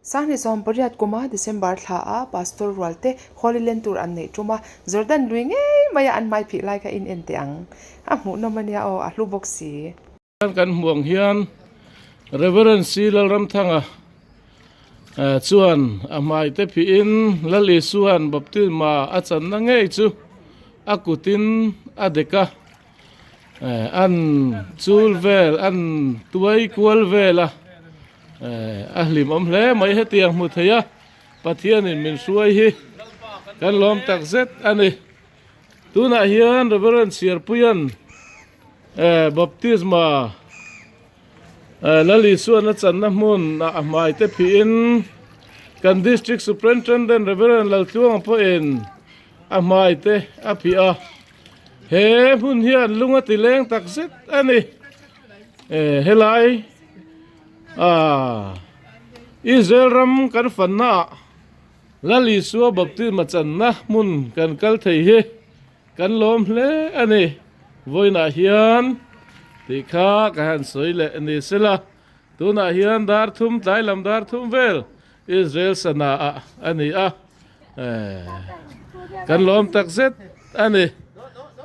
Sanghnih 18 kuma December thla a Pastor rual te Holy Land tur an neih tum a, Jordan lui ngei mai a an hmai phih lai kha in en teh ang. A hmuhnawm a nia aw, a hlu bawk si. Kan hmuh ang hian Reverend C Lalramthanga chuan a hmai te phihin Lal Isua'n baptisma a channa ngei chu a kutin a dek a, an chul vel an tuai kual vel a. A hlimawm hle mai hetiang hmu thei a, Pathianin min hruai hi kan lawm tak zet a ni. Tunah hian Reverend Siarpuia'n baptisma Lal Isuan a channa hmun ah a hmai te phihin kan District Superintendent Reverend Laltluanga pawhin a hmai te a phih a. He hmun hian lung a ti leng tak zet a ni. Helai ah Israel ram kan fanna ah Lal Isua baptisma channa hmun kan kal thei hi kan lawm hle a ni. Vawiinah hian tih kha ka han sawi leh ni sela, tunah hian dar thum tlai lam dar thum vel Israel sana ah a ni a, kan lawm tak zet a ni.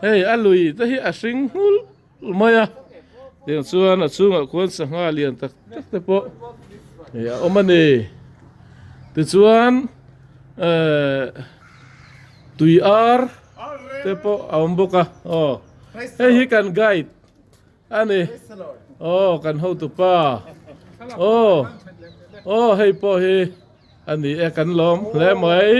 Hei a lui te hi a hring nghulh. mai a tiang chuan a chungah khuan sangha lian tak tak te pawh hei a awm a ni tichuan ehh tui ar te pawh a awm bawk a aw hei hi kan guide a ni aw kan hotupa aw aw hei pawh hi a ni e kan lawm hle mai.